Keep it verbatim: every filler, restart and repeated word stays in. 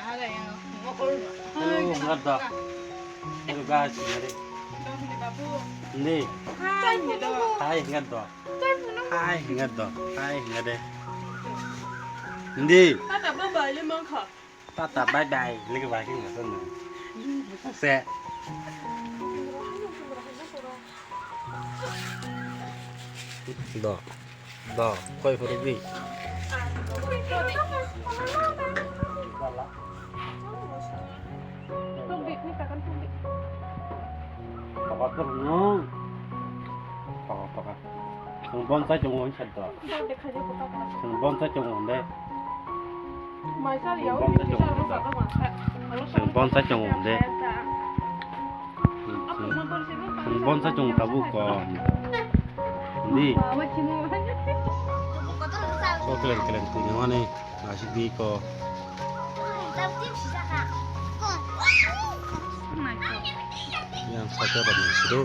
Hello, hwnkha do. Hello, guys, hwnkha de. Hindi. Hi, hwnkha do. Hi, hwnkha do. Hi, hwnkha de. Hindi. Tata, bye bye, le mangkha. Tata, bye bye, le bye, hwnkha do. Se. Do. Do, koi phuru bi. Pokok terus nung. Pokok, pokok. Nung bonsai chungo hin sado. Nung bonsai chungo hin de. Nung bonsai chungo hin de. Nung bonsai chungo tabuk ko. Di. Ko kelen kelen tini mani. Nasi di ko. Yang saka ba nasi do.